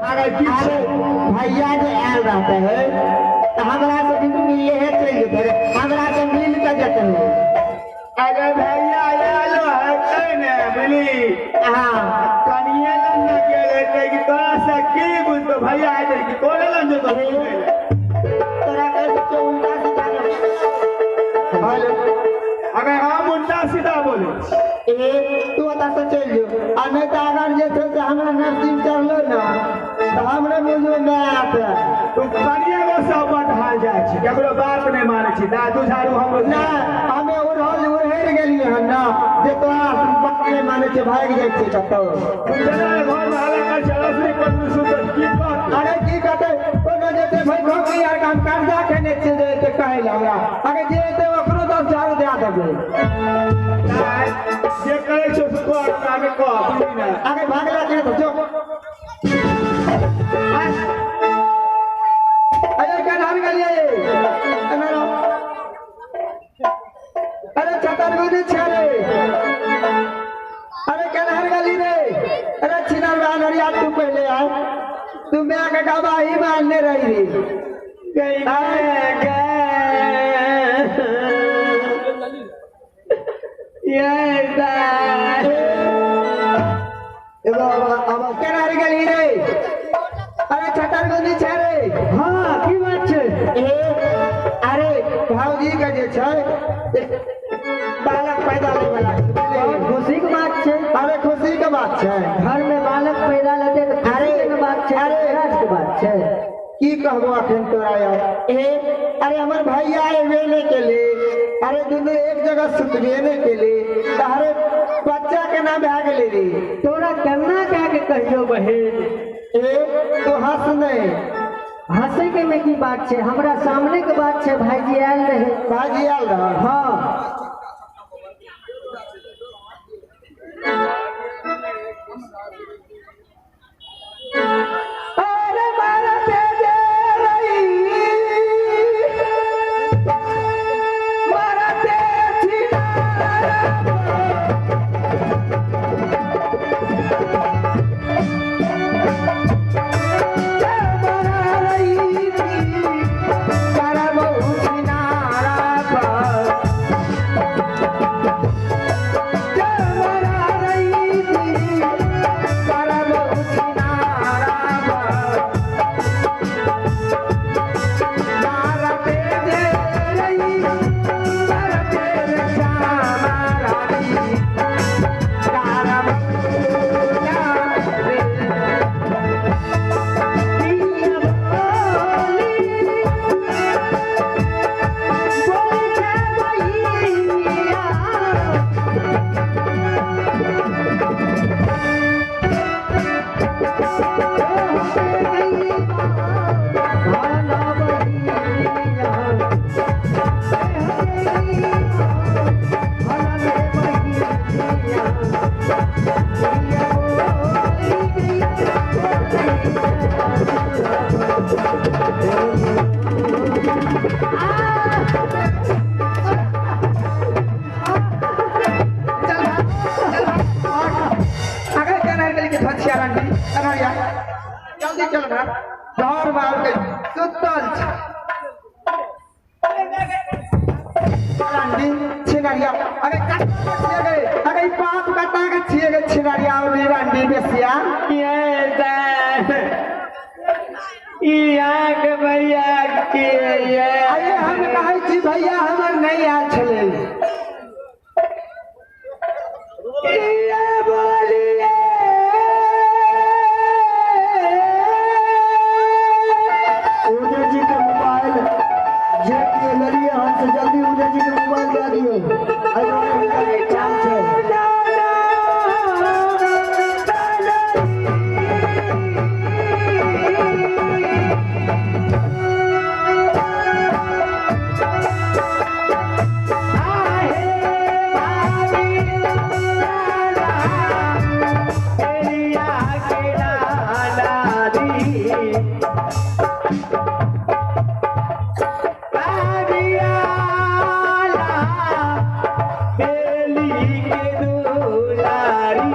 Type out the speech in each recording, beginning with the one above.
अरे अरे भैया जे आयल रहते है तऽ हमरा से बिनु मिलले हे चलि जेते रे, हमरा से मिल के जेते है। अरे भैया आयल है तै ने बुझली। हाँ कनिए लग न गेलै तै कि तोरा से की बुझतो भैया आयल कि तोरे लग जेतो। तोरा कहै छियौ उल्टा सीधा नहि। हेलो। अगर हम उल्टा सीधा बोले ए तू ओतऽ से चलि जो आ नहि तऽ अगर जे छै से हमरा नरसिंह चढ़लो ने तऽ हमरे बुझू माय आते। तू कनिए गो सब बटहाल जाइ छी, केकरो बात नहि मानै छी। दादू झाड़ू हमरो नहि, हमे उड़हल उड़हरि गेलियै हन ने जे तोरा बात नहि मानै छै, भागि जाइ छियै कतौ। तू जेना घरमे हल्ला करै छै, रसनी पत्नी सुतल की कहतै? अरे की कहतै, कोनो जेतै भाई भौजी आर के हम कर्जा खेने छियै जे एते कहै लए हमरा। अरे जे एतै ओकरो 10 झाड़ू दए देबै। नहि, जे करै छौ से कर, आगे कह बुझली ने। अरे भागला के तो जो। अरे कन्हर गेलियै। एना रह। अरे छतरगुनी छै रे। अरे कन्हर गेली रे। अरे छिनर बानरिया तू पहले आय। तू माय के गवाही मानने रही रे। गई गए ये एगो अब कन्हर गेली रे। अरे छतरगुनी छै रे। हाँ की बात छै? ए अरे भाउजी के जे छै बालक पैदा लै वाला छै, बुझलियै? खुशी के बात छै। अरे खुशी के बात छै। घर में बालक पैदा लेते तऽ अरे, खुशी के बात छै। अरे। राज के बात छै। की कहबो अखन तोरा यार। ए अरे हमर भैया एबे नहि केले, अरे दुनू एक जगह सुतबे नहि केले, तऽ अरे बच्चा केना भए गेलै रे? तोरा केना कए के कहियो बहिन। ए तू हंस नहि। हंसे के में की बात छै, हमरा सामने के बात छै। भाईजी आयल रहे। भाईजी आयल रह? हाँ। अरे मारा तेजे रही, मारा तेजी अगर कहना है कि धचिया रंडी अनहरिया जल्दी चल घर घर मार के सुतल छै। रंडी छिनरिया अरे कत्ता छियै गे? अरे ई पाप कत्ता के छियै गे छिनरिया और ई रंडी बेसिया? के भैया के ये। अरे हम कहै छी भैया हमर नहि आयल छलै। ये बोलिए उदय जी के मोबाइल जे के लेलिए हन से जल्दी उदय जी के मोबाइल दे दियौ। एहि दुआरे हुनका काम छै। दुलारी।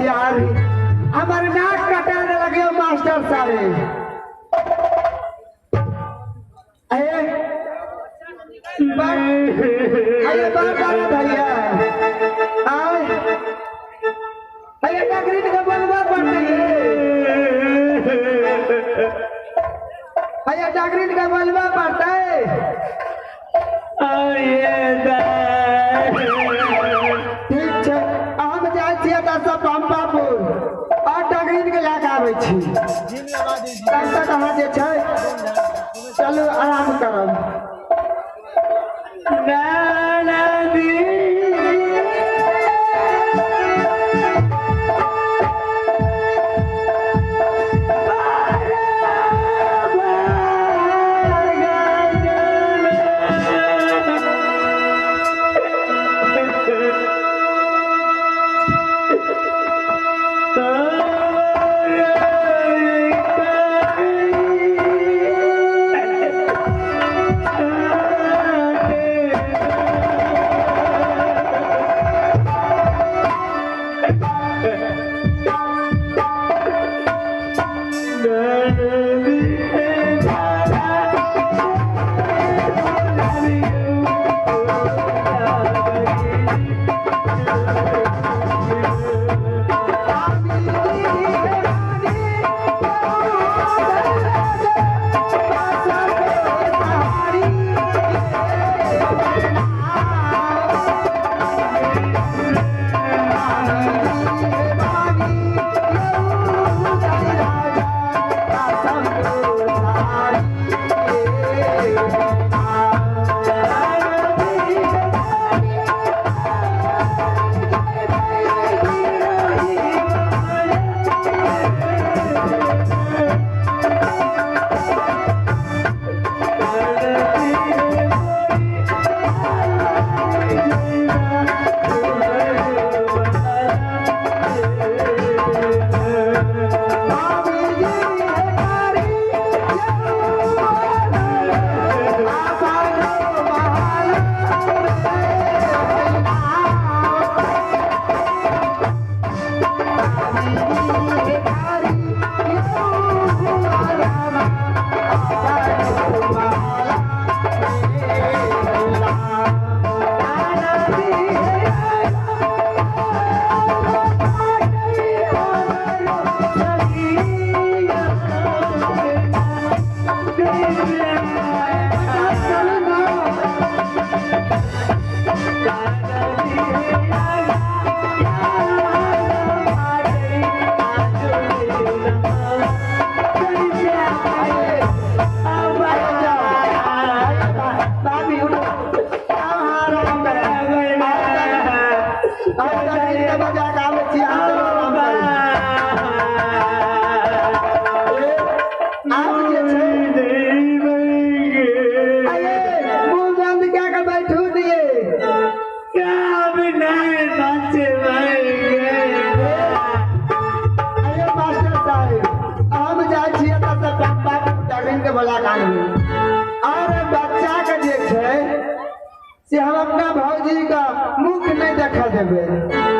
छी आर हमर नाक कटा देलक यौ मास्टर साहेब। अरे अरे बार बार भैया आय अरे डगरीन के बोलबा पड़तै। अरे डगरीन के बोलबा पड़तै। ठीक छै, हम जाइ छियै एतऽसँ पंपापुर और डगरीन के लए कऽ आबै छी। तब तक अहाँ जे छै चलू आराम करब। और बच्चा के जे छै से हम अपना भौजी का मुख नहीं देखा देबै।